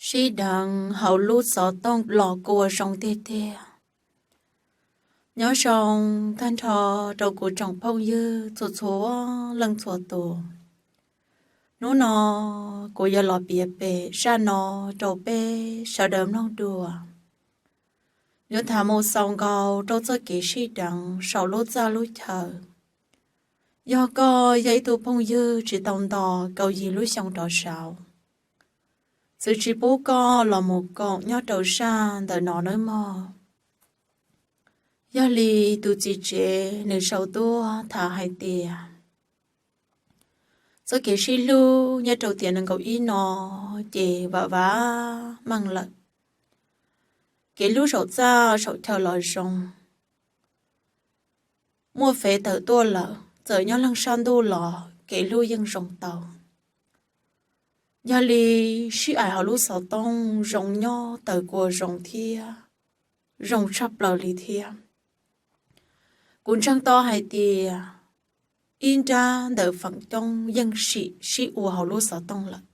Sib deev hauv lub xov tooj los kua zoo tiag tiag. Nyob zoo tag nrho rau kuv tsoom phooj ywg txhua txhua leej txhua tus. Hnub no kuv yuav los piav pem zaj no rau peb sawv daws mloog dua. Yuav tham mus xaus nkaus rau txoj kev sib deev saum lub txaj lub chaw. Yog koj yog ib tug phooj ywg tsis tau nto kaum yim lub xyoo rov saud, txwv tsis pub koj los mus koom nyob rau zaj ntawm no nawb mog. Yog li tus txiv tsev nws sau tuaj tham hais tias txoj kev sib hlub nyob rau tiam nees nkaum ib no ces vam vam meej lawm. Kev hlub saum txaj saum chaw los zoo, muaj fev tawm tuaj lawm, txawm nyob leej sab ntuj los kev hlub yeej zoo tau. Yog li sib aim hauv lub xov tooj zoo nyob taws kua zoo thiab, zoo tshaj plaws li thiab. Kuv ntseeg tau hais tias ib nrab ntawm feem coob yeej sim sib ua hauv lub xov tooj lawm.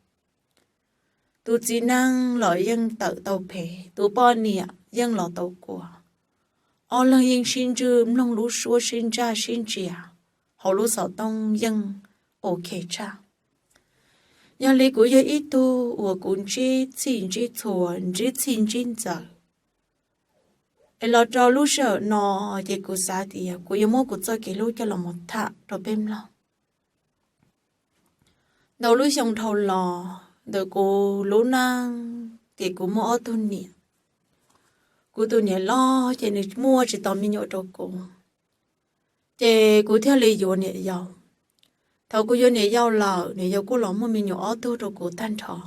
Tus txiv neej los yeej tawm tau phem, tus poj niam yeej los tau kua. Ob leeg yeej sib ntswj mloog lub suab sib ntsaj sib ntsia hauv lub xov tooj yeej ok tshaj. Yog li kuv yog ib tug uas kuv ntsib txhij ntsib txhua, ntsib txhij ntsib ntxaws, es los rau lub sij hawm no ces kuv xav tias kuv yuav muab kuv txoj kev hlub coj los mus tham rau peb mloog. Ntau lub xyoo dhau los ntawm kuv lub neej ces kuv muaj ob tug niam. Kuv tus niam loj ces nws muaj tsis tau me nyuam rau kuv, ces kuv thiaj li yuav niam yau. Thaum kuv yuav niam yau lawm, niam yau kuj los muaj me nyuam ob tug rau kuv tag nrho,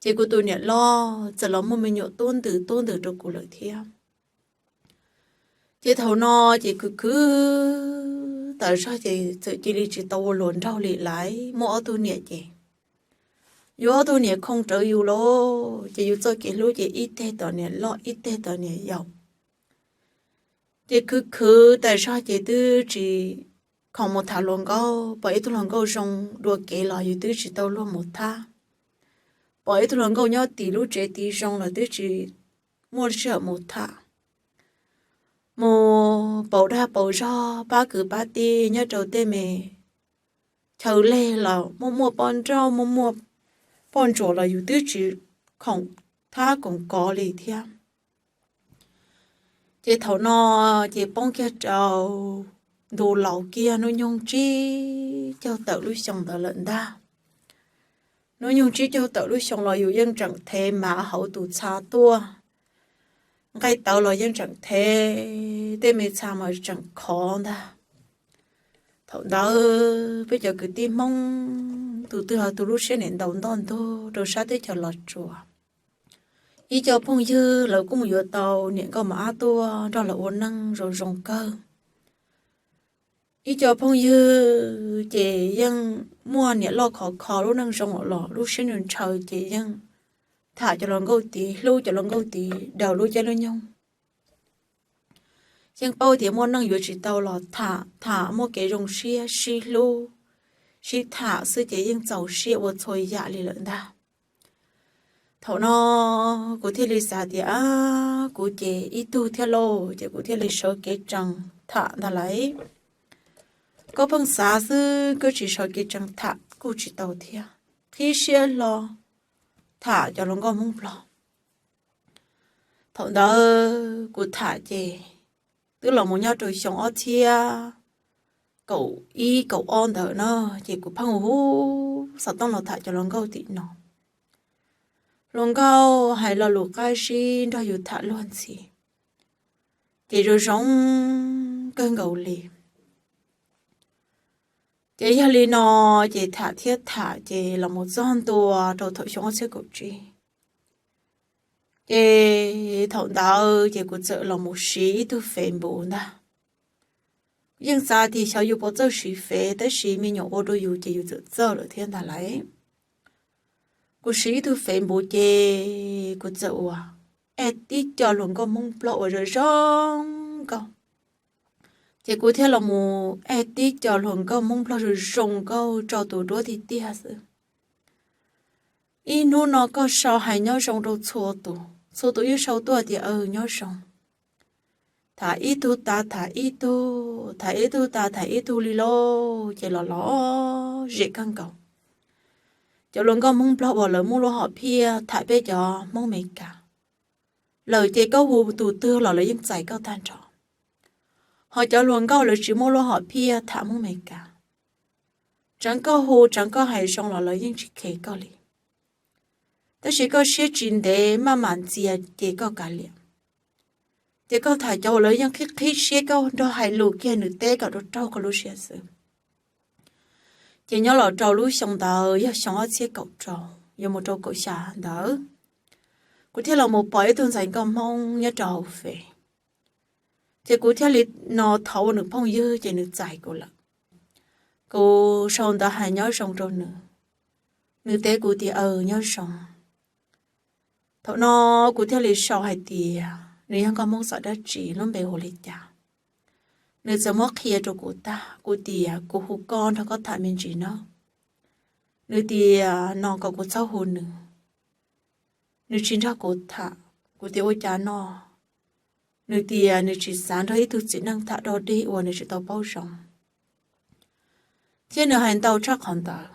ces kuv tus niam loj txawm los muaj me nyuam tub ntws tub ntws rau kuv lawm thiab. Ces thaum no ces khwv khwv tawm zog ces txawm cia li tsis tau ua luag nraug li lawm, muaj ob tug niam ces yus ob tug niam khoom rawv yus lawm ces yus txoj kev hlub ces ib teg tom niam loj ib teg tom niam yau. Ces khwv khwv tawm zog ces twb tsis khoom mus tham hluas nkauj, pom ib tug hluas nkauj zoo dua kev los yus twb tsis tau luag mus tham. Pom ib tug hluas nkauj nyob tim lub tsev tid zoo los twb tsis muaj sij hawm mus tham. Mus pauv dag pauv zog pab kwv pab tij nyob rau tej me chaw leg los muaj muaj poj nrauj muaj muaj poj ntsuam los yus twb tsis khoom thab koom kov li thiab. Ces thaum no ces poob kiag rau ntu laus kiag hnub nyoog tsib caug tawm lub xyoo ntawd lawm ntag. Hnub nyoog tsib caug tawm lub xyoo los yus yeej tseem thev mav hauv tus txha tuaj, nqaij tawv los yeej tseem thev, tej me txha mas tseem khov ntag. Thaum ntawd peb cov kwv tij Hmoob tus twg los tus lub siab niam ntaus ntoj ntug rau sab teb chaws Los Tsuas. Ib co phooj ywg lawv kuj mus yuav tau niam nkauj mos ab tuaj nrog lawv ua neej zoo zoo kawg. Ib co phooj ywg ces yeej muaj niam loj khov kho lub neej zoo los lub siab ntshaw ntshaw ces yeej tham cov hluas nkauj tid, hlub cov hluas nkauj tid daws lub caij lub nyoog. Yeej paub tias muaj neej yuav tsis tau los tham, tham muaj kev zoo siab sib hlub, sib tham xwb ces yeej txaus siab ua txhua yam li lawm ntag. Thaum no kuv thiaj li xav tias, kuv ces ib tug thiab lauj, ces kuv thiaj li sawv kev tsees tham ntag lauj. Koj pheej xav xwb koj tsis sawv kev tsees tham kuj tsis tau thiab, qhib siab hlo tham cov hluas nkauj Hmoob Nplog. Thaum ntawd kuv tham ces twb los mus nyob rau xyoo ob txhiab kaum ib kaum ob ntawd na, ces kuv pheej hu xov tooj los tham cov hluas nkauj tim no. Hluas nkauj hais lo lus qab zib nrog yus tham luag ntxhi, ces zoo zoo kawg nkaus li. Ces yog li no, ces tham thiab tham ces los mus txog ntua rau thaum xyoo ob txhiab kaum tsib. Ces thaum ntawd ces kuv txawm los mus siv ib tug Facebook ntag. Yeej xav tias xyov yus puas txawj siv Fev, tab sis me nyuam ua rau yus ces yus txawm txawj lawm thiab ntag lauj. Kuv siv ib tug Facebook ces kuv txawm ua, add tib co hluas nkauj Hmoob Nplog uas zoo zoo nkauj. Ces kuv thiaj los mus add tib co hluas nkauj Hmoob Nplog zoo zoo nkauj tso tus duab tiag tiag xwb. Ib hnub no koj sau hais nyob zoo rau txhua tus, txhua tus yeej sau tuaj tias aw nyob zoo. Tham ib tug tas tham ib tug, tham ib tug tas tham ib tug li lauj, ces los lom zem kawg nkaus. Cov hluas nkauj Hmoob Nplog uas lawv muaj lub hom phiaj tham peb cov Hmoob Amelikas, lawm ces koj hu tus twg los lawv yeej txais koj tag nrho. Ho cov hluas nkauj lawv tsis muaj lub hom phiaj tham Hmoob Amelikas, tseev koj hu tseev koj hais zoo los lawv yeej tsis khev koj li. Tab sis koj siab tsis ntev maj mam ntxias ces koj kav liam. Ces koj tham cov uas lawv yeej qhib qhib siab, koj nrog hais lus kiag nws teb kom raug raug koj lub siab xwb. Ces nyob los rau lub xyoo ntawd yog xyoo ob txhiab kaum rau, yuav mus rau kaum xya ntawd, kuv thiaj los mus pom ib tug ntxhais nkauj Hmoob nyob rau hauv Fev. Ces kuv thiaj li no thov ua nws phooj ywg ces nws txais kuv lawm. Kuv sau ntawv hais nyob zoo rau nws, nws teb kuv tias aw nyob zoo. Thaum no kuv thiaj li sau hais tias nws yog nkauj Hmoob xeem dab tsi, lub npe hu li cas. Nws txawm muab qhia rau kuv tag, kuv tias kuv hu koj nrog koj tham me ntsis no. Nws tias no kom kuv txhob hu nws, nws tsis nrog kuv tham. Kuv tias ua cas no? Nws tias nws tsis xav nrog ib tug txiv neej tham dog dig uas nws tsis tau paub zoo, thiab nws hais ntau tshaj qhov ntawd.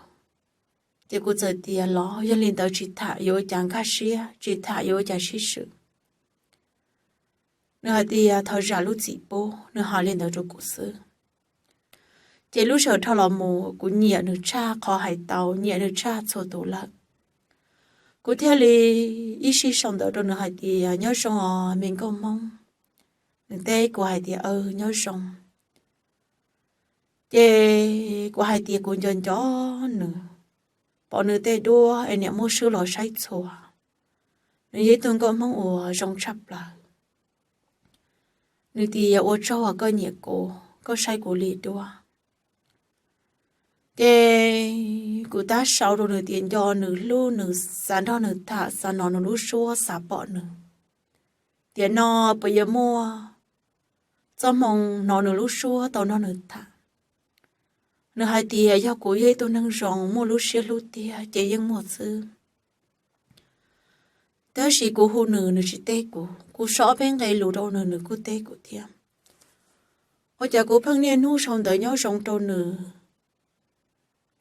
Ces kuv txawm tias los yog li ntawd tsis tham yuav ua cas nkag siab, tsis tham yuav ua cas sib swm. Nws hais tias thov zam lub txim pub, nws hais li ntawd rau kuv xwb. Ces lub sij hawm dhau los mus kuv nyiam nws tshaj qhov hais tau, nyiam nws tshaj txhua tus lawm. Kuv thiaj li ib sij sau ntawv rau nws hais tias nyob zoo os me nkauj Hmoob. Nws teb kuv hais tias aw nyob zoo. Ces kuv hais tias kuv nco nco nws, pom nws tej duab es niam muab swb los saib txhua. Nws yog ib tug nkauj Hmoob uas zoo tshaj plaws. Nws tias ua tsaug uas koj nyiam kuv, koj saib kuv li duab. Ces kuv tab sau rau nws tias nco nws, hlub nws, xav nrog nws tham, xav hnov nws lub suab, xav pom nws. Tiam no puas yuav muaj txoj hmoo hnov nws lub suab tau nrog nws tham? Nws hais tias yog kuv yog ib tug neeg zoo muaj lub siab hlub tiag ces yeej muaj xwb. Tab sis kuv hu nws, nws tsis teb kuv, kuv sau ob peb nqe lus rau nws, nws kuj teb kuv thiab. Ua cas kuv pheej niaj hnub sau ntawv nyob zoo rau nws,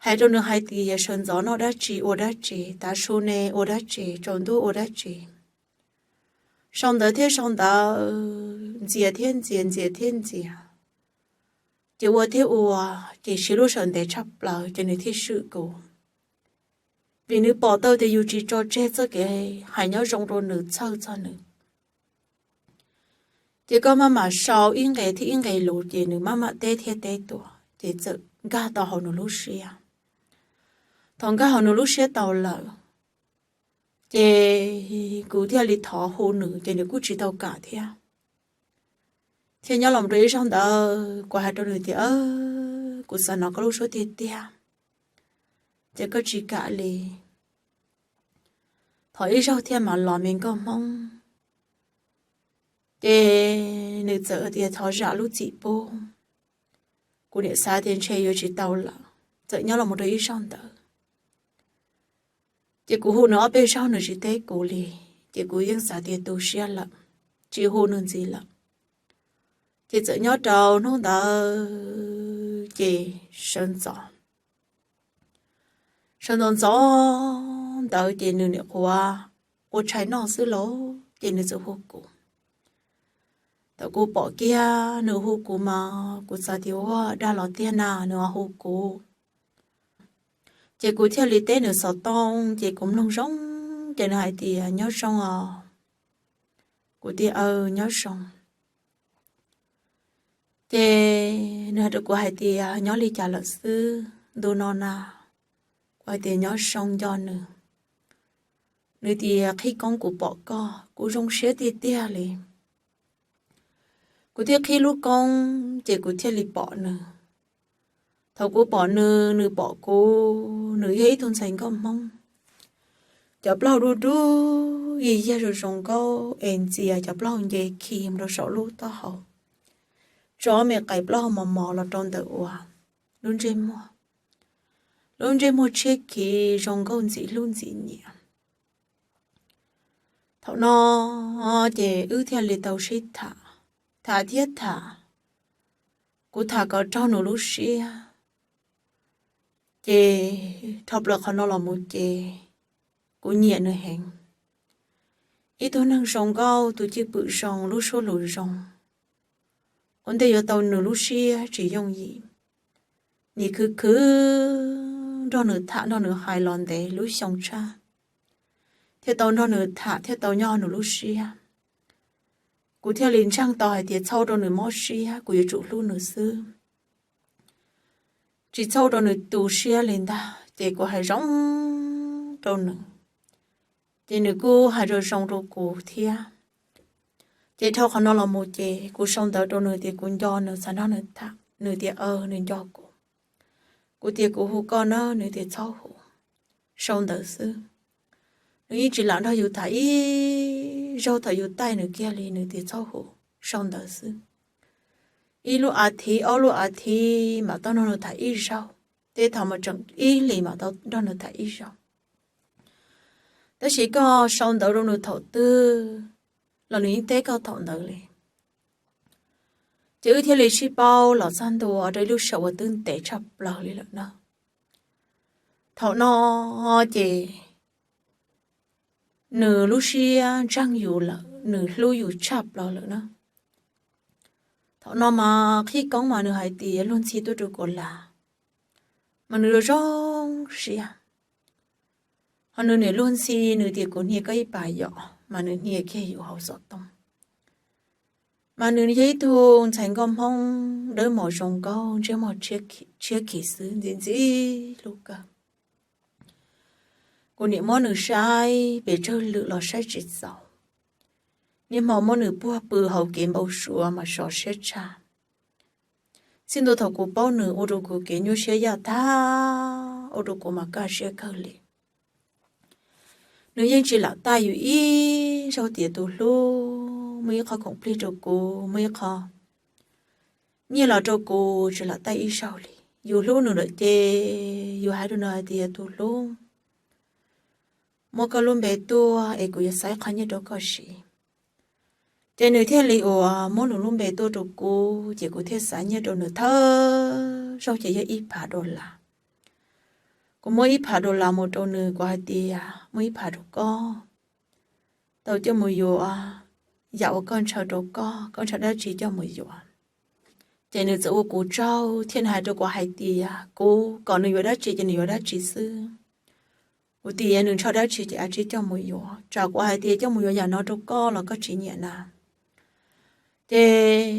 hais rau nws hais tias sawv ntxov noj dab tsi ua dab tsi, tav su ne ua dab tsi, tsaus ntuj ua dab tsi. Sau ntawv thiab sau ntawv, ntxias thiab ntxias, ntxias thiab ntxias. Ces ua thiab ua, ces siv lub sij hawm ntev tshaj plaws ces nws thiaj swm kuv. Vim nws pom tau tias yus tsis tso tseg txoj kev hais nyob zoo rau nws, txhawj txog nws. Ces koj maj mam sau ib nqe thiab ib nqe lus ces nws maj mam teb thiab teb tuaj, ces txawm nkag tau hauv nws lub siab. Thaum nkag hauv nws lub siab tau lawm, ces kuv thiaj li thov hu nws ces nws kuj tsis tau kam thiab. Thiab nyob los rau ib zaug ntawd kuv hais rau nws tias kuv xav hnov koj lub suab tiag tiag, ces koj tsis kam li. Thov ib zaug thiab mam los me nkauj Hmoob. Ces nws txawm tias thov zam lub txim pub. Kuv niam xav tias ntshe yuav tsis tau lawm, txawm nyob los rau ib zaug ntawd. Ces kuv hu nws ob peb zaug nws tsis teb kuv li, ces kuv yeej xav tias tu siab lawm, tsis hu nws ntxiv lawm. Ces txawm nyob rau hnub ntawd ces sawv ntxov, sawv ntxov ntxov ntawd ces nws nim qhuav ua tshais noj xwb lauj, ces nws txawm hu kuv. Thaum kuv pom kiag nws hu kuv mas kuv xav tias ua dag los tiag na, nws hu kuv. Ces kuv thiaj li teb nws xov tooj, ces kuv mloog zoo, ces nws hais tias nyob zoo os. Kuv tias aw nyob zoo. Ces nws hais rau kuv hais tias nyob li cas lawm xwb ntu no na? Kuv hais tias nyob zoo nco nws. Nws tias qhib koob kuv pom koj, kuv zoo siab tiag tiag li. Kuv thiaj qhib lub koob ces kuv thiaj li pom nws. Thaum kuv pom nws, nws pom kuv, nws yog ib tug ntxhais nkauj Hmoob, cov plaub hau dub dub yig yag zoo zoo nkauj es ntxias cov plaub hau nce khi mus rau saum lub taub hau, tso me qais plaub hau mos mos los rau ntawm ua lub ntsej muag. Lub ntsej muag tshiab khiv zoo nkauj ntxim hlub ntxim nyiam. Thaum no ces wb thiaj li tau sib tham, tham thiab tham, kuv tham kom raug nws lub siab, ces dhau plaws qhov no los mus ces kuv nyiam nws heev. Ib tug neeg zoo nkauj, tus cwj pwm zoo, lub suab lus zoo, ua ntej yuav tau nws lub siab tsis yooj yim. Nim khwv khwv nrog nws tham nrog nws hais los ntev lub xyoo tshaj, thiaj tau nrog nws tham thiaj tau nyob nws lub siab. Kuv thiaj li ntseeg tau hais tias txhob rau nws mob siab, kuv yuav tsum hlub nws xwb, tsis txhob rau nws tu siab li ntag. Ces kuv hais zoo rau nws, ces nws kuj hais zoo zoo rau kuv thiab. Ces dhau qhov no los mus ces kuv sau ntawv rau nws tias kuv nco nws, xav nrog nws tham. Nws tias aw, nws nco kuv. Kuv tias kuv hu koj na, nws tias txhob hu, sau ntawv xwb. Nws yeej tsis lam nrog yus tham ib zaug, thaum yus taij nws kiag li nws tias txhob hu, sau ntawv xwb. Ib lub as thiv ob lub as thiv mam tau nrog nws tham ib zaug, tej thaum mas tseem ib hlis mam tau nrog nws tham ib zaug. Tab sis koj sau ntawv rau nws thaum twg los nws yeej teb koj thaum ntawd li. Ces wb thiaj li sib paub los txog ntua rau ib lub sij hawm uas twb ntev tshaj plaws li lawm na. Thaum no ces nws lub siab ntseeg yus lawm, nws hlub yus tshaj plaws lawm na. Thaum no mas qhib koob mas nws hais tias luag ntxhi tuaj rau kuv las, mas nws zoo siab. Ho nws niam luag ntxhi, nws tias kuv hnia koj ib pas yom, mas nws hnia kiag yus hauv xov tooj. Mas nws yog ib tug ntxhais nkauj Hmoob dawb mos zoo nkauj, ntsej muag tshiab khi xwb, ntxim ntxim hlub kawg. Kuv niam muab nws saib pes tsawg lwm los saib tsis txaus. Niaj hmo muab nws puag pw hauv kev npau suav mas sov siab tshaj. Txij ntua thaum kuv paub nws ua rau kuv kev nyuaj siab yaj tag, ua rau kuv mas kaj siab kawg li. Nws yeej tsis lam taij yus ib zaug tias tus hlub, muaj ib qho khoom plig rau kuv, muaj ib qho nyiaj los rau kuv, tsis lam taij ib zaug li. Yus hlub nws lawm ces yus hais rau nws hais tias tus hlub, muab koj lub npe tuaj es kuv yuav xa ib qho nyiaj rau koj siv. Ces nws thiaj li uas muab nws lub npe tuaj rau kuv, ces kuv thiaj xa nyiaj rau nws thawj zaug ces yog ib phav dollar. Kuv muab ib phav dollar mus rau nws, kuv hais tias muab ib phav rau koj, tau coj mus yuav yam uas koj ntshaw rau koj, koj ntshaw dab tsi coj mus yuav. Ces nws txawm ua kuv tsaug thiab nws hais rau kuv hais tias kuv kom nws yuav dab tsi ces nws yuav dab tsi xwb. Kuv tias nws ntshaw dab tsi ces a tsi coj mus yuav, tsam kuv hais tias coj mus yuav yam no rau koj los koj tsis nyiam na. Ces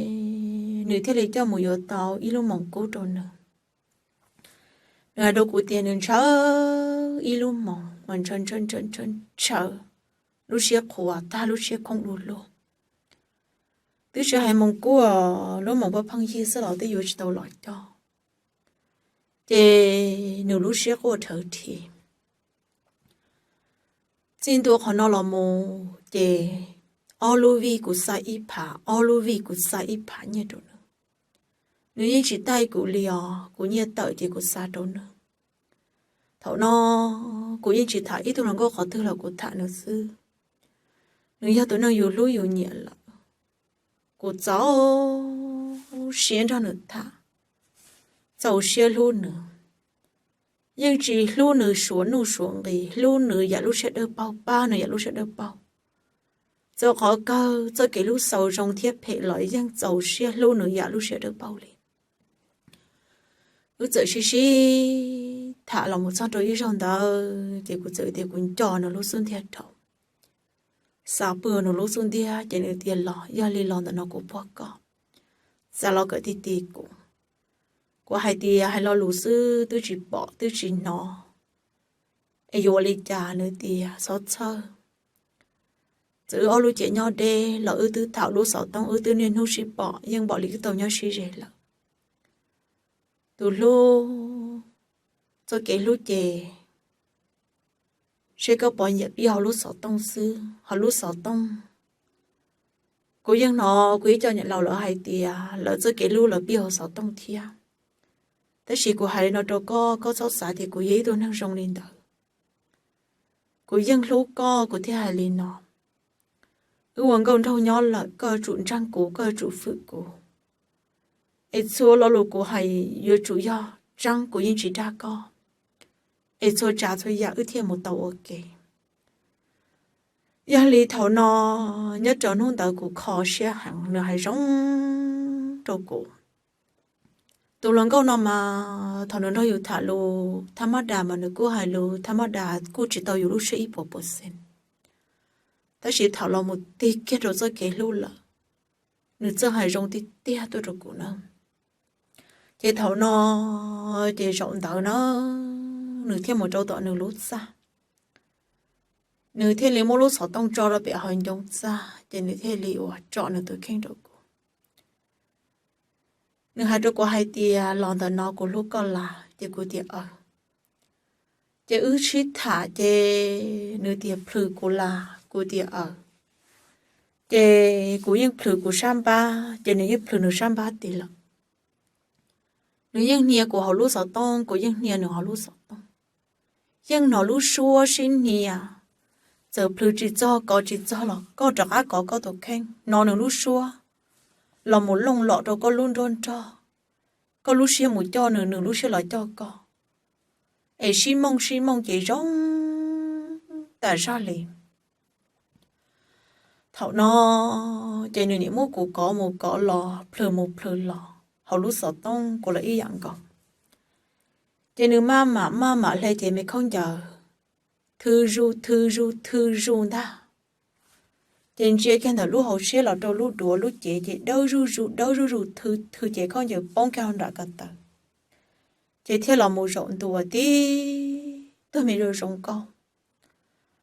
nws thiaj li coj mus yuav tau ib lub moos kub rau nws. Nws hais rau kuv tias nws ntshaw ib lub moos mas ntshaw ntshaw ntshaw ntshaw, lub siab qhuav tag, lub siab khoob du lug. Twb tsis hais moos kub, lub moos paj pheej yig xwb los twb yuav tsis tau los coj. Ces nws lub siab quaj rhawv rhi. Txij ntua qhov no los mus ces ob lub vij kuv xa ib phav, ob lub vij kuv xa ib phav nyiaj rau nws. Nws yeej tsis taij kuv li os, kuv nyiaj tawm ces kuv xa rau nws. Thaum no kuv yeej tsis tham ib tug hluas nkauj qhov twg los kuv tham nws xwb. Nws yog tus neeg yus hlub yus nyiam lawm, kuv txaus siab nrog nws tham, txaus siab hlub nws. Yeej tsis hlub nws suav nuj suav nqis, hlub nws yam lub siab dawb paug, pab nws yam lub siab dawb paug. Txawm qhov kawg txoj kev hlub xaus zoo thiab phem los yeej txaus siab hlub nws yam lub siab dawb paug li. Wb txawm sib sib tham los mus txog rau ib zaug ntawd ces kuv txawm tias kuv nco nws lub xub ntiag dhau. Xav pw nws lub xub ntiag ces nws tias los, yog li los ntawm no kuv puag koj, xav los kawm ti ti kuv. Kuv hais tias hais lo lus xwb twb tsis pom twb tsis hnov, es yuav ua li cas? Nws tias txhob txhawj, txawm wb ob lub ces nyob deb los wb twb tham lub xov tooj, wb twb niaj hnub sib pom, yeej npaum li wb tau nyob sib ze lawm. Tus hlub, txoj kev hlub ces seb koj pov nyiam pib hauv lub xov tooj xwb, hauv lub xov tooj. Kuv yeej hnov kuv ib co niam laus lawv hais tias lawv txoj kev hlub lawv pib hauv xov tooj thiab. Tab sis kuv hais li no rau koj, koj txhob xav tias kuv yog ib tug neeg zoo li ntawd. Kuv yeej hlub koj kuv thiaj hais li no. Wb ua nkauj nraug nyob lawm, koj yuav tsum ntseeg kuv, koj yuav tsum fwm kuv. Es txhua lo lus kuv hais yuav tsum yog tseeb, kuv yeej tsis dag koj. Es txhua tsav txhua yam wb thiaj mus tau ua ke. Yog li thaum no, nyob rau hnub ntawd kuv kho siab heev, nws hais zoo rau kuv. Tus hluas nkauj no mas thaum nws nrog yus tham lus thaj mab das mas nws kuj hais lus thaj mab das kuj tsis tau yus lub siab ib puas puas xees. Tab sis thaum los mus tig kiag rau txoj kev hlub lawm, nws txawj hais zoo tiag tiag tuaj rau kuv na. Ces thaum no, ces zaum ntawd na, nws thiaj mus rau tom nws lub txaj. Nws thiaj li muab lub xov tooj tso rau pem hauv ncoo txaj, ces nws thiaj li uas tsom nws tus kheej rau kuv. Nws hais rau kuv hais tias, los ntawm no kuv hlub koj las? Ces kuv tias, aw. Ces wb sib tham ces nws tias, plhws kuv las? Kuv tias, aw. Ces kuv yeej plhws kuv sab npab, ces nws yeej plhws nws sab npab tiag lawm. Nws yeej hnia kuv hauv lub xov tooj, kuv yeej hnia nws hauv lub xov tooj. Yeej hnov lub suab sib hnia, txawm plhws tsis txog kov tsis txog los koj rov qab kov koj tus kheej, hnov nws lub suab los mus looj lom rau koj lub nruab nrog, koj lub siab mus coj nws, nws lub siab los coj koj, es sib mooj sib mooj ces zoo tas zog li. Thaum no ces nws niam muab kuv kov mus kov los, plhws mus plhws los hauv lub xov tooj kuv los ib yam nkaus. Ces nws maj mam maj mam hle ces me khaub ncaws thw zus thw zus thw zus ntag. Ces ntsia kiag ntawm lub hauv siab los rau lub duav lub cev ces dawb zuj zus dawb zuj zus, thw thw ces khaub ncaws poob kiag nram ko taw. Ces thiaj los mus zaum ntua tib tug me zoo zoo nkauj,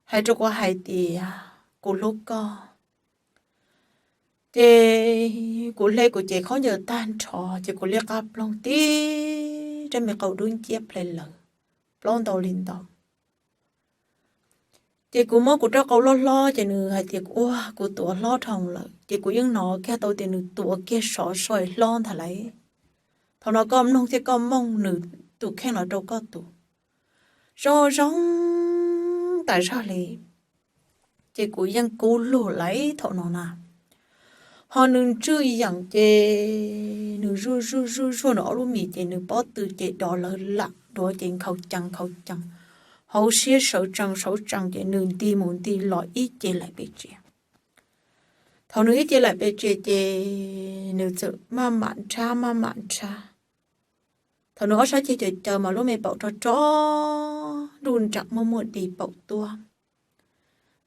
hais rau kuv hais tias, kuv hlub koj. Ces kuv hle kuv cev khaub ncaws tag nrho ces kuv liab qab ploog tib rab me qau dub nciab ple lawm, plaub ntau li ntau. Ces kuv muab kuv rab qau loj hlob ces nws hais tias, ua, kuv tuav hlob dhau lawm. Ces kuv yeej hnov kiag tau tias nws tuav kiag sov so hlob ntag lauj. Thaum no koj mloog thiab koj mooj nws tus kheej los rau koj tus, zoo zoo tas zog li. Ces kuv yeej kub lug lauj thaum no na. Ho nws ntswj yeem ces nws zuj zuj zuj zuaj nws ob lub mis ces nws pob tw ces dov lawv lam duav ces nkhaus cees nkhaus cees, hauv siab sawv tsees sawv tsees ces nws nti mus nti los ib ce laim pes tsev. Thaum nws ib ce laim pes tsev ces nws txawm maj mam nrhab maj mam nrhab. Thaum nws ob sab ceg caws caws mas lub me paum rog rog nruj nreem muaj muaj di paum tuaj,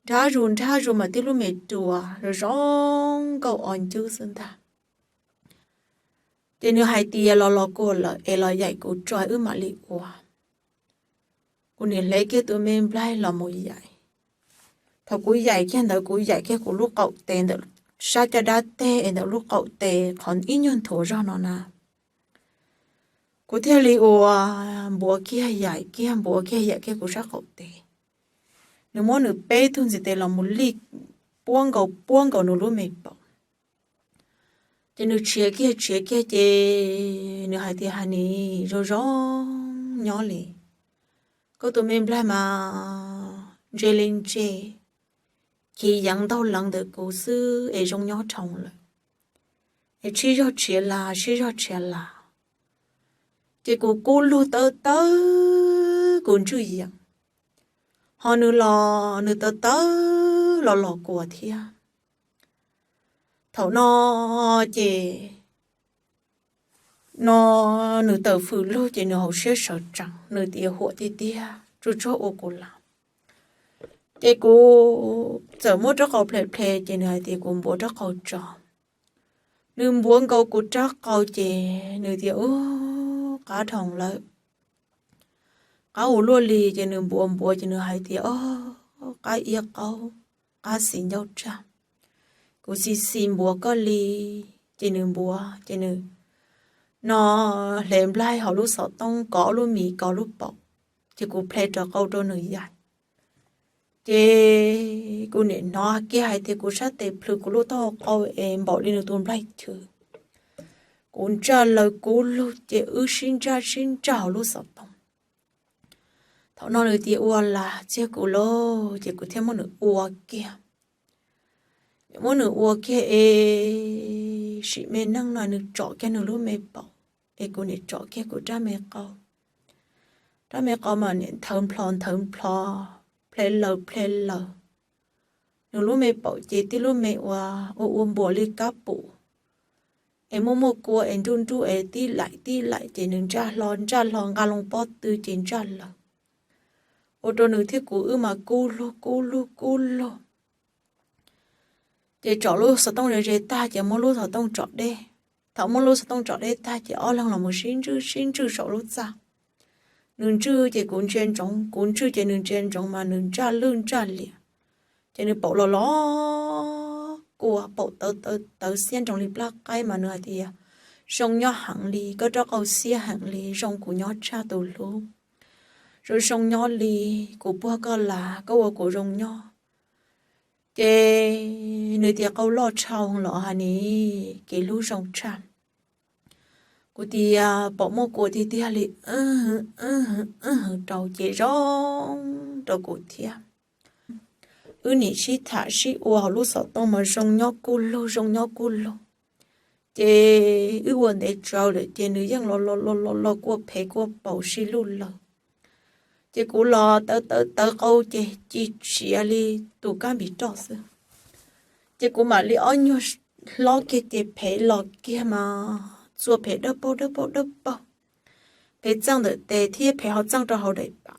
nrhab zus nrhab zus mas tib lub me ruas zoo zoo nkauj o ncwb xwb ntag. Ces nws hais tias, los los kuv lawm es los yaim kuv tso wb mam li ua. Kuv niam hle kiag tus me nplaig los mus yaim. Thaum kuv yaim kiag ntawd kuv yaim kiag kuv lub qaum tes ntawm sab caj dab teg es ntawm lub qaum tes qhov ib nyuag nthuav zog no na, kuv thiaj li ua npuav kiag yaim kiag npuav kiag yaim kiag kuv sab qaum tes. Nws muab nws peb tug ntxiv tes los mus lij puab nkaus puab nkaus nws lub me paum. Ces nws tshiav kiag tshiav kiag ces nws hais tias, ha nis, zoo zoo nyob li. Koj tus me nplaig mas ntse li ntse, chiv yeev ntaug leev ntawm kuv xwb es zoo nyob dhau lawm. Es sib zog tshiav las sib zog tshiav las. Ces kuv kub lug tawv tawv kuv ntswj yeem, ho nws los nws tawv tawv los los kuv thiab. Thaum no ces no nws tawm fwm lug ces nws hauv siab sawv tsees, nws tias huam tiag tiag, tsuas tsuag ua kuv lawm. Ces kuv txawm muab rab qau ple ple ces nws hais tias kuv npuav rab qau tso. Nws npuav nkaus kuv rab qau ces nws tias, u, qab dhau lawm, qab ua luaj li. Ces nws npuav npuav ces nws hais tias, o, qab iab qaub, qab xis ncauj tsag. Kuv xis xis npuav koj li. Ces nws npuav ces nws no hle nplaig hauv lub xov tooj kov lub mis kov lub paum, ces kuv ple rov qau rau nws yaim. Ces kuv niam hnov kiag hais tias kuv sab tes plhws kuv lub taub hau qau es npaum li nws tus nplaig chwv. Kuv ntsaj laws kub lug ces wb sib ntsaj sib ntsaj hauv lub xov tooj. Thaum no nws tias ua las txiag kuv lauj, ces kuv thiaj muab nws ua kiag. Muab nws ua kiag es sim me neej no nws tsom kiag nws lub me paum, es kuv niam tsom kiag kuv rab me qau. Rab me qau mas niam nthawv nplho nthawv nplho, ple laws ple laws. Nws lub me paum ces tib lub me ua ua ua npuas li kab pum, es muaj muaj kua es nruj nruj es tib laim tib laim ces nws ntsaj hlo ntsaj hlo nqa loo pob tw ces ntsaj lawm. Ua rau nws thiab kuv wb mas kub lug kub lug kub lug. Ces tsom lub xov tooj ze ze tag ces muab lub xov tooj tsom deb. Thaum muab lub xov tooj tsom deb tag ces ob leeg los mus sib ntswj sib ntswj saum lub txaj. Nws ntswj ces kuv ntsia ntsoov, kuv ntswj ces nws ntsia ntsoov mas nws ntsaj lwj ntsaj liam. Ces nws paum los los kua, paum tawv tawv tawv xiab nroos li plab qaib mas nws hais tias zoo nyob heev li, koj rab qau xiab heev li, zoo kuv nyob tshaj tus hlub. Zoo zoo nyob li, kuv puag koj las koj ua kuv zoo nyob. Ces nws tias qau loj tshau los hais ni, kev hlub zoo tshaj. Kuv tias paum muaj kua tiag tiag li, rau ces zoo rau kuv thiab. Wb nim sib tham sib ua hauv lub xov tooj mas zoo nyob kuj lug zoo nyob kuj lug. Ces wb ua ntev tsawv lawm ces nws yeej los los los los los kua phev kua paum sib luj lawm. Ces kuv los tawv tawv tawv qau ces ci tsiav li tus kab npis roj xwb. Ces kuv mam li ob nyuag hlob kiag ces phev los kiag mas txua phev dawb paug dawb paug dawb paug, phev txeej ntawm tes thiab phev ho txeej rau hauv daim pam.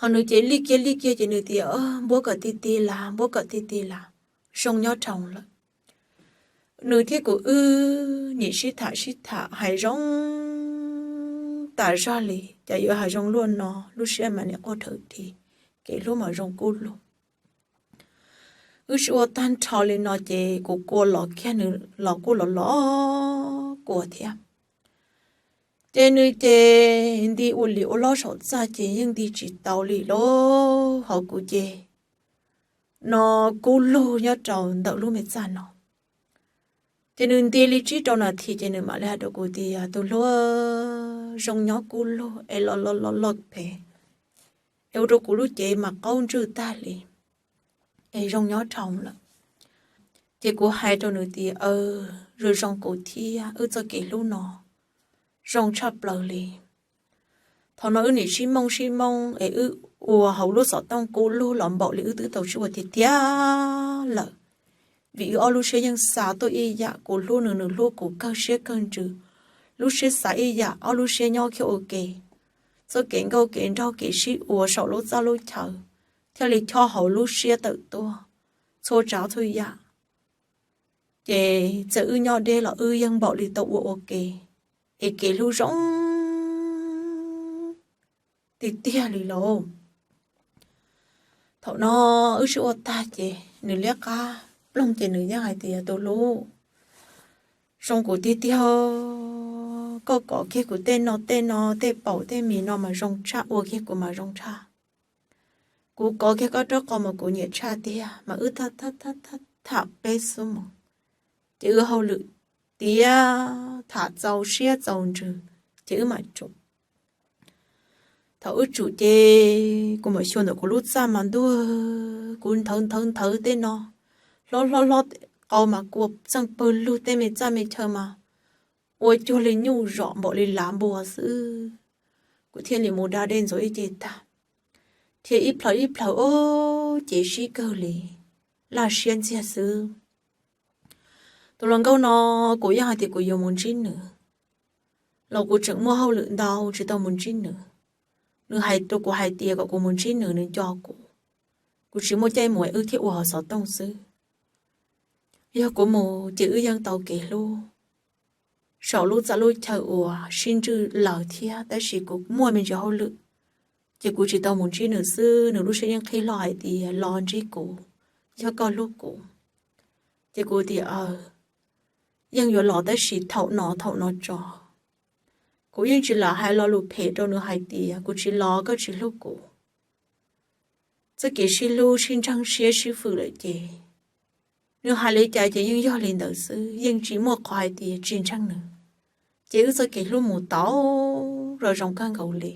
Ho nws ces lij kiag lij kiag ces nws tias npuab kom ti ti las npuab kom ti ti las, zoo nyob rau lawm. Nws thiab kuv wb nim sib tham sib tham hais zoo tas zog li, cas yuav hais zoo luaj no, lub siab mas nim quaj rhawv dhi, kev hlub mas zoo kuj lug. Wb sib ua tag nrho li no ces kuv kua los kiag nws los kuj los los kua thiab. Ces nws ces nti ua li ua lob saum txaj ces yeej nti tsis tau li lauj, ho kuv ces no kub lug nyob rau ntawm lub me txaj no. Ces nws nti li tsib rau nas this ces nws mam li hais rau kuv tias tus hlub, zoo nyob kuj lug es los los los los phev, es ua rau kuv lub cev mas qaub ntswj tag li, es zoo nyob rau lawm. Ces kuv hais rau nws tias zoo zoo kuv thiab, wb txoj kev hlub no zoo tshaj plaws li. Thaum no wb nim sib mooj sib mooj es wb ua hauv lub xov tooj kub lug los npaum li wb twb tau sib ua tiag tiag lawm. Vim wb ob lub siab yeej xa tuaj ib yam, kuv hlub nws, nws hlub kuv kawg siab kawg ntsws. Lub siab xav ib yam, ob lub siab nyob kiag ua ke. Txoj kev nkauj kev nraug kev sib ua saum lub txaj lub chaw thiaj li chob hauv lub siab tawm tuaj txhua tsav txhua yam. Ces txawm wb nyob deb los wb yeej npaum li tau ua ua ke, es kev hlub zoo tiag tiag li lauj. Thaum no wb sib ua tag ces nws liab qab ploog ces nws yeej hais tias tus hlub, zoo kuv tiag tiag, koj kov kiag kuv tej no tej no tej paum tej mis no mas zoo tshaj, ua kiag kuv mas zoo tshaj. Kuv kov kiag koj rab qau mas kuv nyiam tshaj tiag, mas wb tham peb xub mus. Ces wb hauj lwm tiav tham txaus siab txaus ntsws, ces wb mam tsum. Thaum wb tsum ces kuv mam xyuas ntawm kuv lub txaj mas ntuag, kuv nthawv nthawv nthawv tej no, hlob hlob hlob qau mas kua txeej pawg lug, tej me txaj me chaw mas ua cuag li nyuj zom npaum li lav npua xwb. Kuv thiaj li mus da dej ntxuav ib ce tag, thiab ib plhaw ib plhaw ob cev sib kawg li, laj siab ntxiag xwb. Tus hluas nkauj no kuv yeej hais tias kuv yuav mus ntsib nws, los kuv tseem muaj hauj lwm ntau tsis tau mus ntsib nws. Nws hais rau kuv hais tias kom kuv mus ntsib nws, nws nco kuv, kuv tsis muaj caij mus, wb thiaj ua hauv xov tooj xwb. Yog kuv mus ces wb yeej tau kev hlub saum lub txaj lub chaw uas sib ntswj lawm thiab, tab sis kuv muaj me ntsis hauj lwm, ces kuv tsis tau mus ntsib nws xwb. Nws lub siab yeej qhib hlo hais tias los ntsib kuv, yog koj hlub kuv. Ces kuv tias yeej yuav los tab sis thaum no thaum no tso. Kuv yeej tsis lam hais lo lus phem rau nws hais tias kuv tsis los koj tsis hlub kuv. Txoj kev sib hlub sib ntseeg siab sib fwm lawm ces nws hais li cas ces yeej yog li ntawd xwb, yeej tsis muaj qhov hais tias tsis ntseeg nws. Ces wb txoj kev hlub mus tau zoo zoo kawg nkaus li.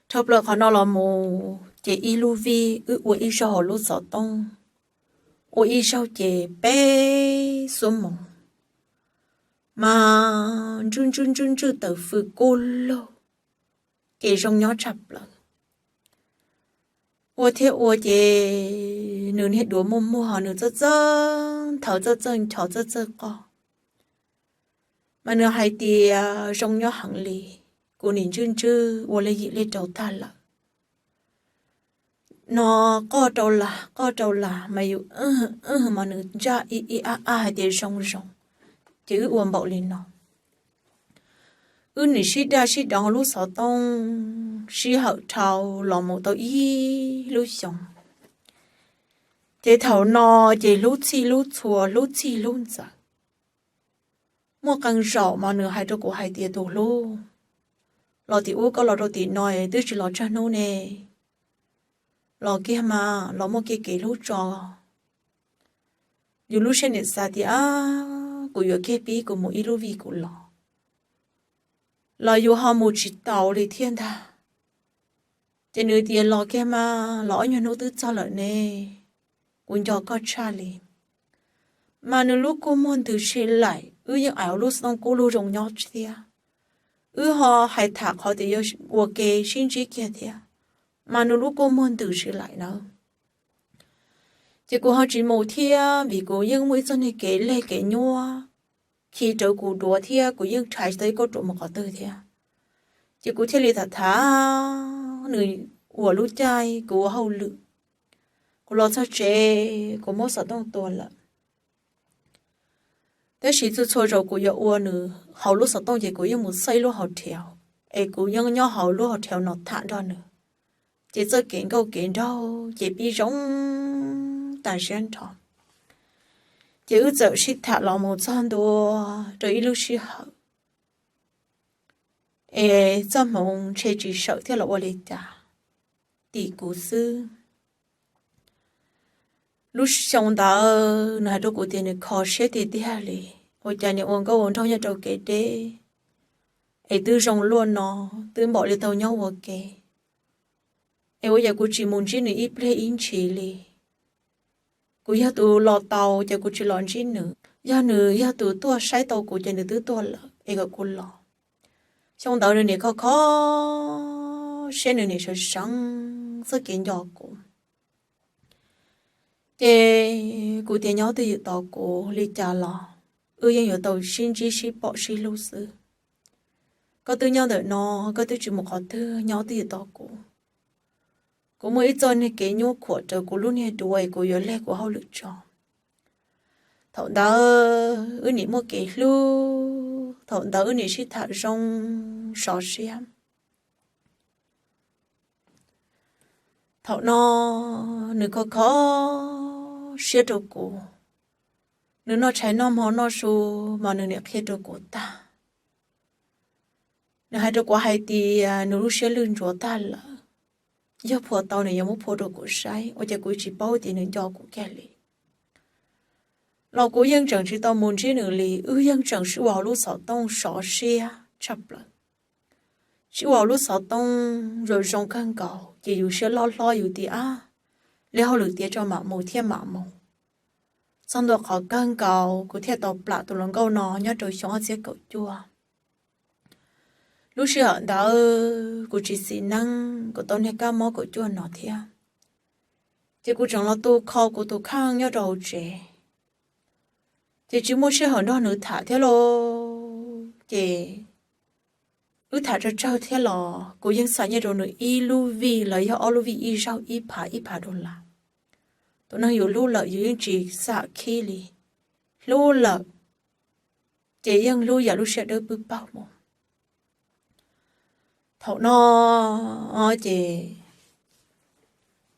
Dhau plaws qhov no los mus ces ib lub vij wb ua ib zaug hauv lub xov tooj, Ua ib zaug ces peb xuab moos mas ntswj ntswj ntswj ntswj taws fws kuj lug, ces zoo nyob tshaj plaws. Ua thiab ua ces nws niag duav muaj muag, nws txawj txawj nthawv, txawj txawj nchos, txawj txawj qoj, mas nws hais tias zoo nyob heev li. Kuv nim ntswj ntswj ua li yim li rau tag lawm no, qoj rau lam qoj rau lam mas yus mas nws ntsaj ib ib ab ab hais tias zoo zoo. Ces wb ua npaum li no, wb nim sib daj sib deev hauv lub xov tooj sij hawm dhau los mus tau ib lub xyoos. Ces thaum no ces hlub txhij hlub txhua, hlub txhij hlub ntxaws. Muaj qee zaum mas nws hais rau kuv hais tias, tus hlub, los tim ub koj los rau tim no twb tsis los tsawg hnub ne, los kiag mas los muaj kiag kev hlub tso. Yus lub siab nim xav tias kuv yuav kiag pib kuv mus ib lub vij kuv los, los yus ho mus tsis taus li thiab ntag. Ces nws tias los kiag mas los ob nyuag hnub twb txog lawm ne, kuv nco koj tshaj li. Mas nws lub kua muag ntws si laim, wb yeej ais ua lub xov tooj kub lug zoo nyob thiab, wb ho hais tham qhov tias yuav ua ke sib ntsib kiag thiab, mas nws lub kua muag ntws si laim nawb. Ces kuv ho tsis mus thiab vim kuv yeej muaj ib txoj niag kev leg kev nyuab khi rawv kuv duav thiab kuv yeej rhais tsis tau ib kauj ruam mus qhov twg thiab. Ces kuv thiaj li tham tham nws ua lub caij kuv ua hauj lwm, kuv los txog tsev kuv muab xov tooj tua lawm. Tab sis txhua txhua zaus kuv yuav ua nws hauv lub xov tooj ces kuv yeej mus xauj ib lub hauv rhiav, es kuv yeej nyob hauv lub hauv rhiav no tham nrog nws. Ces txoj kev nkauj kev nraug ces pib zoo tas siab nrho. Ces wb txawm sib tham los mus txog ntua rau ib lub sij hawm es txoj hmoov ntshe tsis sawm thiab los ua li cas, tim kuv xwb. Lub xyoo ntawd nws hais rau kuv tias nws kho siab tiag tiag li, ua cas niam ua nkauj ua nraug nyob rau kev deb es twb zoo luaj no, twb npaum li tau nyob ua ke, es ua cas kuv tsis mus ntsib nws ib pliag ib ntshis li. Kuv yog tus los tau ces kuv tsis los ntsib nws, yog nws yog tus tuaj saib tau kuv ces nws twb tuaj lawm es kom kuv los. Xyoo ntawd nws nim kho kho siab, nws nim sawv seev txoj kev nco kuv. Ces kuv tias nyob twj ywm tos kuv li cas los wb yeej yuav tau sib ntsib sib pom sib hlub xwb. Koj twb nyob ntawm no, koj twb tsis mus qhov twg, nyob twj ywm tos kuv. Kuv muaj ib txoj niag kev nyuaj khuam raws kuv lub niag duav es kuv yuav leg kuv hauj lwm tso. Thaum ntawd wb nim muaj kev hlub, thaum ntawd wb nim sib tham zoo sov siab. Thaum no nws kho kho siab rau kuv, nws noj tshais noj hmo noj su mas nws nim qhia rau kuv tag. Nws hais rau kuv hais tias nws lub siab lwj ntsuav tag lawm, yog phua tau nws yuav muab phua rau kuv saib, ua cas kuv tsis paub tias nws nco kuv kiag li. Los kuv yeej tseem tsis tau mus ntsib nws li, wb yeej tseem sib ua hauv lub xov tooj sov siab tshaj plaws. Sib ua hauv lub xov tooj zoo zoo kawg nkaus ces yus siab loj hlob yus tias ab, li hauj lwm tiav tso mam mus thiaj mam mus. Txog ntua qhov kawg nkaus kuv thiaj tau plam tus hluas nkauj no nyob rau xyoo ob txhiab kaum cuaj. Lub sij hawm ntawd kuv tsis txiv neeb, kuv tau niag kab mob kaum cuaj no thiab, ces kuv tseem los tu kho kuv tus kheej nyob rau hauv tsev, ces tsis muaj sij hawm nrog nws tham thiab lauj. Ces wb tham tsawg tsawg thiab los kuv yeej xa nyiaj rau nws ib lub vij los yog ob lub vij ib zaug ib phav ib phav dollar. Tus neeg yus hlub lawm yus yeej tsis xam khib li, hlub lawm ces yeej hlub yam lub siab dawb pwb paug mus. Thaum no ces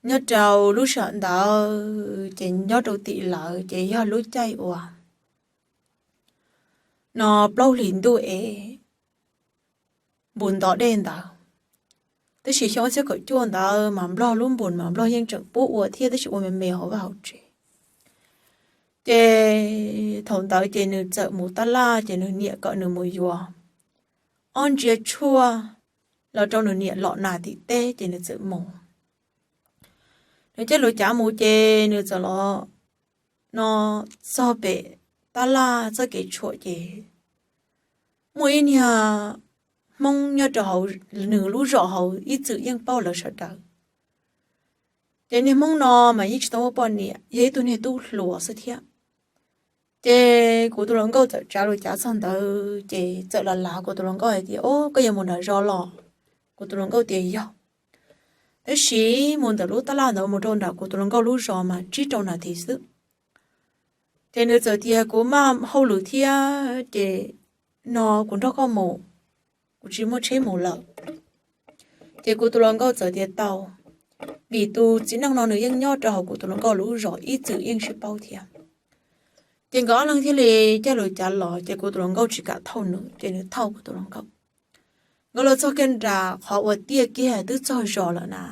nyob rau lub sij hawm ntawd ces nyob rau tim lawv ces yog lub caij uas no plaub hlis ntuj es npus ntov dej ntawd. Tab sis xyoo ob txhiab kaum cuaj ntawd mas nplog lub npus mas nplog yeej tseem pub ua thiab tab sis ua me me hauv vaj hauv tsev. Ces thaum ntawd ces nws txawm mus tab laj ces nws niam kom nws mus yuav ob ntsiav tshuaj los rau nws niam lom nas tim teb ces nws txawm mus. Nws caij lus cav mus ces nws txawm los no txog pem tab laj txoj kev tshuam ces muaj ib niag Hmoob nyob rau hauv nws lub zos hauv ib txwm yeej paub lawv sawv daws. Ces niag Hmoob no mas yeej tsis tau muaj poj niam, yog ib tug niag tub hluas xwb thiab. Ces kuv tus hluas nkauj txawm tsav lus cav txog ntawd ces txawm los lav kuv tus hluas nkauj hais tias, Au, koj yuav mus nram zos los? Kuv tus hluas nkauj tias, Yog. Tab sis mus ntawm lub tab laj ntawd mus rau nram kuv tus hluas nkauj lub zos mas tsib rau nas this xwb. Ces nws txawm tias, Kuv maj hauj lwm thiab ces no kuv nrog koj mus, kuv tsis muaj tsheb mus lawm. Ces kuv tus hluas nkauj txawm tias, Tau, vim tus txiv neej no nws yeej nyob rau hauv kuv tus hluas nkauj lub zos ib txwm yeej sib paub thiab. Ces nkawd ob leeg thiaj li caij lus cav los, ces kuv tus hluas nkauj tsis kam thauj nws, ces nws thauj kuv tus hluas nkauj. Nkawd los txog kiag nram qhov uas tiaj kiag twb txog zos lawm na,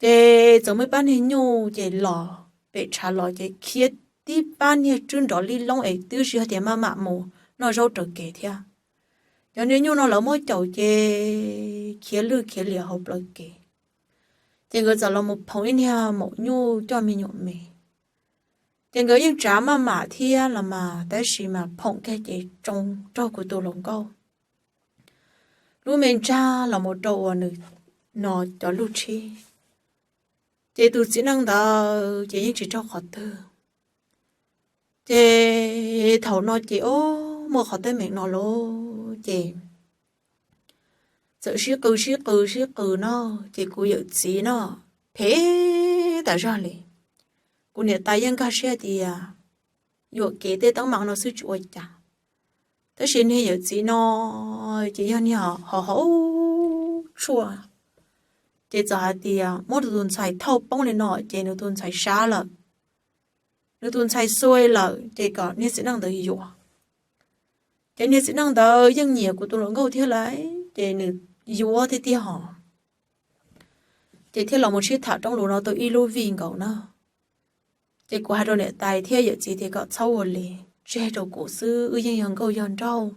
ces txawm muaj ib pab niag nyuj ces los pem tshav los ces khiav tib pab niag tswb nrov li loob es twb tsis yog tias maj mam mus noj zaub raws kev thiab. Cov niag nyuj no lawv muab caum ces khiav lwj khiav liam hauv plawv kev. Ces nkawd txawm los mus phoom ib niag maum nyuj coj me nyuam me. Ces nkawd yeej tsav maj mam thiab los mas tab sis mas phoom kiag ces tsoo raug kuv tus hluas nkauj lub me ntsag los mus rau uas nws no cov lub tshib. Ces tus txiv neej ntawd ces yeej tsis raug qhov twg. Ces thaum no ces o, muaj qhov teeb meem no lawm ces txawm sib qw sib qw sib qw no, ces kuv yawm txiv no phem tas zog li. Kuv niam tais yeej nkag siab tias yuam kev tej teeb meem no xwb tsis ua cas. Tab sis niag yawm txiv no ces yog niag ho haus tshuaj, ces txawm hais tias muab nws tus ntxhais thauj poob li no ces nws tus ntxhais sab lawm, nws tus ntxhais xui lawm ces kom niag txiv neej ntawd yuav. Ces niag txiv neej ntawd yeej nyiam kuv tus hluas nkauj thiab lawm ces nws yuav tiag tiag hos. Ces thiaj los mus sib tham rooj lus no tau ib lub vij nkaus na. Ces kuv hais rau niam tais thiab yawm txiv tias kom txhob ua li, tseg rau kuv xwb, wb yeej yog nkauj yog nraug.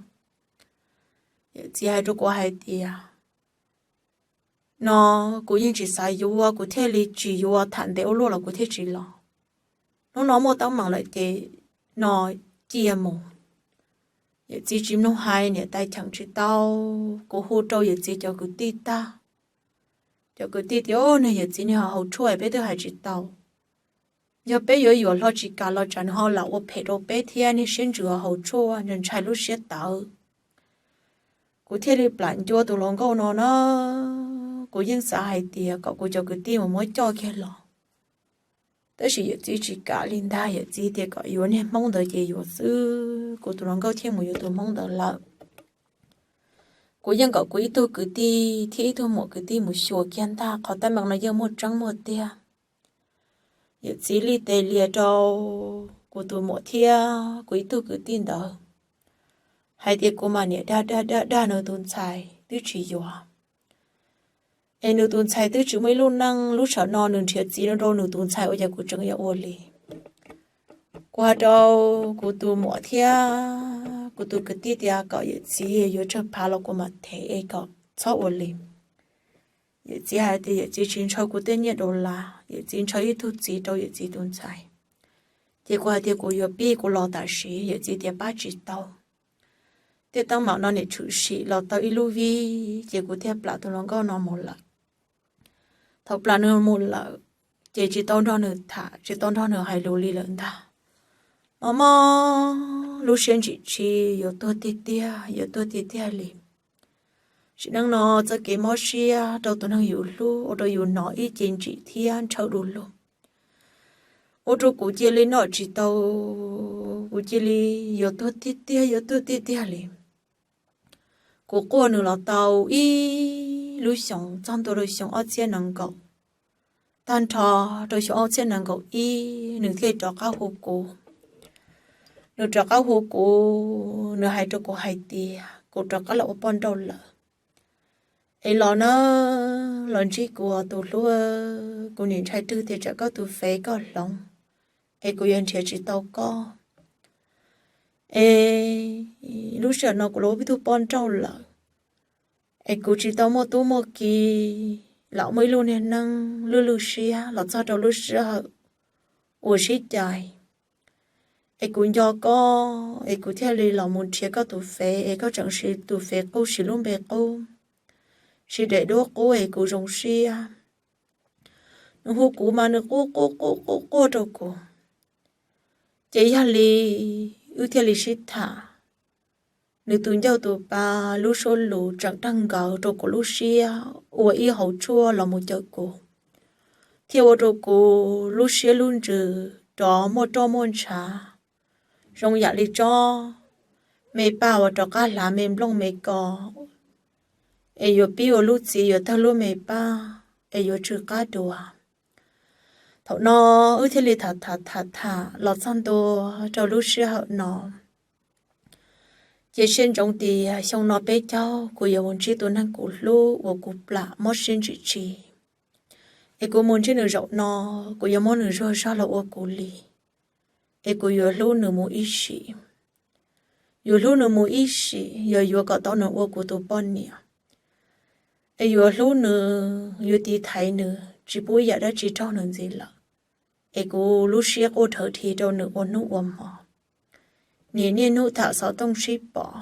Yawm txiv hais rau kuv hais tias no kuv yeej tsis xav yuav, kuv thiaj li tsis yuav, tham ntev ua luaj los kuv thiaj tsis los. Hnub no muaj teeb meem lawm ces no cia mus. Yawm txiv tsis mloog hais, niam tais cheem tsis tau, kuv hu rau yawm txiv cov kwv tij tag. Cov kwv tij tias, Niag yawm txiv niag ho haus tshuaj peb twb hais tsis tau. Yog peb yuav yuam hlo tsis kam los tsam nws ho lam ua phem rau peb thiab, niag siab ntsws ho haus tshuaj ntshai lub siab tawv. Kuv thiaj li plam ncua tus hluas nkauj no na. Kuv yeej xav hais tias kom kuv cov kwv tij mus muab coj kiag los, tab sis yawm txiv tsis kam li ntag. Yawm txiv tias kom yuav niag Hmoob ntawd ces yuav xwb, kuv tus hluas nkauj thiaj mus yuav tus Hmoob ntawd lawm. Kuv yeej kom kuv ib tug kwv tij thiab ib tug muam kwv tij mus xyuas kiag ntag, qhov teeb meem no yeej muaj tseeb muaj tiag. Yawm txiv li tes lias rau kuv tus muam thiab kuv ib tug kwv tij ntawd hais tias kuv mas niam dag dag dag dag nws tus ntxhais twb tsis yuav, es nws tus ntxhais twb tsis muaj ib lub neej, lub sij hawm no nws nrhiav txiv rau nws tus ntxhais ua cas kuv tseem yuav ua li. Kuv hais rau kuv tus muam thiab kuv tus kwv tij tias kom yawm txiv yuav tsawg phav los kuv mam them es kom txhob ua li. Yawm txiv hais tias yawm txiv tsis ntshaw kuv tej nyiaj daus las, yawm txiv ntshaw ib tug txiv rau yawm txiv tus ntxhais. Ces kuv hais tias kuv yuav pib kuv los tam sim, yawm txiv tias pab tsis tau. Tej teeb meem no niam tshwm sim los tau ib lub vij ces kuv thiaj plam tus hluas nkauj no mus lawm. Thaum plam nws mus lawm, ces tsis tau nrog nws tham, tsis tau nrog nws hais lus li lawm ntag. Mob mob lub siab ntsim tsis, yuav tuag tiag tiag, yuav tuag tiag tiag li. Sim neej no txoj kev mob siab rau tus neeg yus hlub ua rau yus hnov ib ce ntsim thiab ntshaw du lug, ua rau kuv cia li noj tsis tau, kuv cia li yuav tuag tiag tiag, yuav tuag tiag tiag li. Kuv quaj nws los tau ib lub xyoos txog ntua rau xyoo ob txhiab nees nkaum. Tag nrho rau xyoo ob txhiab nees nkaum ib nws thiaj li rov qab hu kuv. Nws rov qab hu kuv, nws hais rau kuv hais tias kuv rov qab los ua poj nrauj lawm, es los na, los ntsib kuv tus hlub, kuv nim ntshai rwg tias tsam koj tus fev koj hloov, es kuv yuav nrhiav tsis tau koj. Es lub sij hawm no kuv los ua ib tug poj nrauj lawm, es kuv tsis tau muaj tub muaj ki, los muaj ib lub niag neej lwj lwj siab los txog rau lub sij hawm uas sib cais, es kuv nco koj es kuv thiaj li los mus nrhiav koj tus fev es koj tseem siv tus fev qub, siv lub npe qub, siv daim duab qub es kuv zoo siab. Nws hu kuv mas nws quaj quaj quaj quaj quaj rau kuv. Ces yog li wb thiaj li sib tham. Nws tus ncauj tus pa lub suab lus tseem dag nkawd rau kuv lub siab ua ib hauv tshuaj los mus cawm kuv, thiaj ua rau kuv lub siab lub ntsws rov muaj roj muaj ntshav, zoo yam li tsob me paj uas rov qab hlav me nplooj me kos, es yuav pib ua lub txiv yuav tawg lub me paj, es yuav tsw qab dua. Thaum no wb thiaj li tham tham tham tham los txog ntua rau lub sij hawm no. Ces siab ntsoov tias xyoo no peb caug kuv yuav mus ntsib tus neeg kuv hlub uas kuv plam mob siab ntsim tsis, es kuv mus ntsib nws zaum no, kuv yuav muab nws zuag zog los ua kuv li, es kuv yuav hlub nws mus ib sim. Yuav hlub nws mus ib sim, yuav yuav kom tau nws ua kuv tus poj niam, es yuav hlub nws, yuav tiv thaiv nws, tsis pub ib yam dab tsi raug nws ntxiv lawm. Es kuv lub siab quaj dhawv dhi rau nws ua hnub ua hmo. Niaj niaj hnub tham xov tooj sib pom,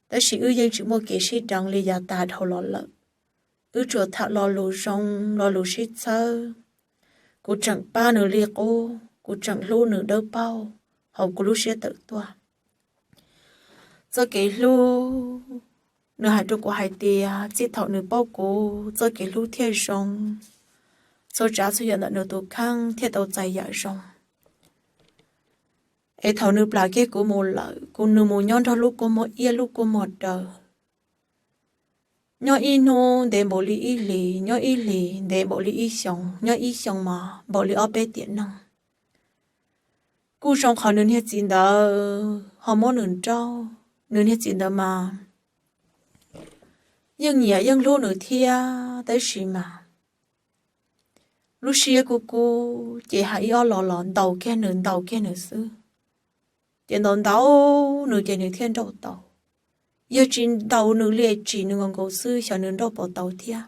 tab sis wb yeej tsis muaj kev sib deev li yav tas dhau los lawm. Wb tsuas tham lo lus zoo, lo lus sib txhawb. Kuv tseem pab nws li qub, kuv tseem hlub nws dawb paug hauv kuv lub siab tawm tuaj. Txoj kev hlub, nws hais rau kuv hais tias txij thaum nws paub kuv, txoj kev hlub thiaj zoo, txhua tsav txhua yam ntawm nws tus kheej thiaj tau txais yam zoo. Es thaum nws plam kiag kuv mus lawm, kuv nws mus nyob nrog lub kua muag iab lub kua muag daws, nyob ib hnub ntev npaum li ib hlis, nyob ib hlis ntev npaum li ib xyoos, nyob ib xyoos mas npaum li ob peb tiam neej. Kuj zoo qhov nws niag txiv ntawd ho muab nws nrauj, nws niag txiv ntawd mas yeej nyiam yeej hlub nws thiab, tab sis mas lub siab kub kub ces hais ib ob los los ntaus kiag nws ntaus kiag nws xwb. Ces ntaus ntaus nws ces nws thiaj nrauj tau. Yog tsis ntaus nws li tsim nws nkaus nkaus xwb xyov nws nrauj puas tau thiab.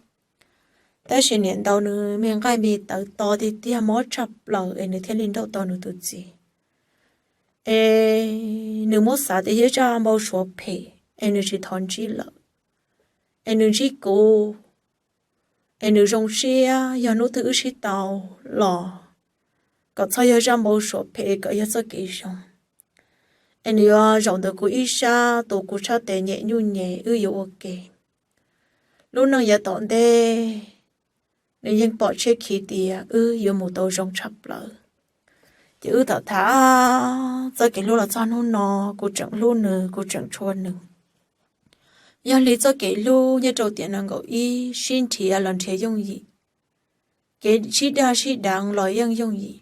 Tab sis niam ntaus nws me nqaij me tawv to tiag tiag mob tshaj plaws es nws thiaj li nrauj tau nws tus txiv. Es nws muab xav tias yog zaj npau suav phem es nws tsis thov ntsib lawm, es nws ntsib kuv, es nws zoo siab yog hnub twg wb sib tau los kom txhob yog zaj npau suav phem, kom yog txoj kev zoo. Es nws yuav zaum ntawm kuv ib sab, tus kuv tshaj tes nyem nyuj nyem, wb yuav ua ke. Lub neej yav tom ntej, nws yeej pom tshiab khiv tias wb yuav mus tau zoo tshaj plaws. Ces wb tham tham txoj kev hlub los txog hnub no, kuv tseem hlub nws, kuv tseem tshua nws. Yog li txoj kev hlub nyob rau tiam nees nkaum ib sib nrhiav los nrhiav yooj yim, kev sib daj sib deev los yeej yooj yim.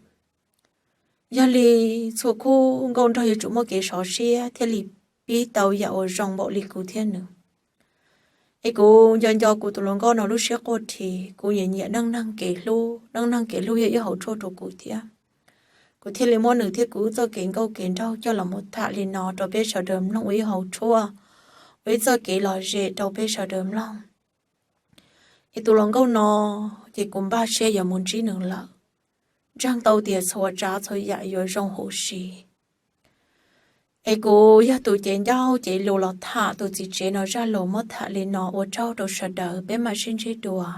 Yog li txhua khub nkauj nraug yuav tsum muaj kev sov siab thiaj li pib tau yam uas zoo npaum li kuv thiab nws. Es kuv nco nco kuv tus hluas nkauj no lub siab quaj dhi, kuv nyiam nyiam neej neeg kev hlub, neej neeg kev hlub yog ib hauv tshuaj rau kuv thiab. Kuv thiaj li muab nws thiab kuv wb txoj kev nkauj kev nraug coj los mus tham li no rau peb sawv daws mloog ua ib hauv tshuaj, ua ib txoj kev lom zem rau peb sawv daws mloog. Es tus hluas nkauj no ces kuv npaj siab yuav mus ntsib nws lawm, ntseeg tau tias txhua tsav txhua yam yuav zoo huv si. Es kuv yog tus cev ncauj cev lus los tham tus txiv tsev no zaj lus muab tham li no, ua tsaug rau sawv daws, peb mam sib ntsib dua.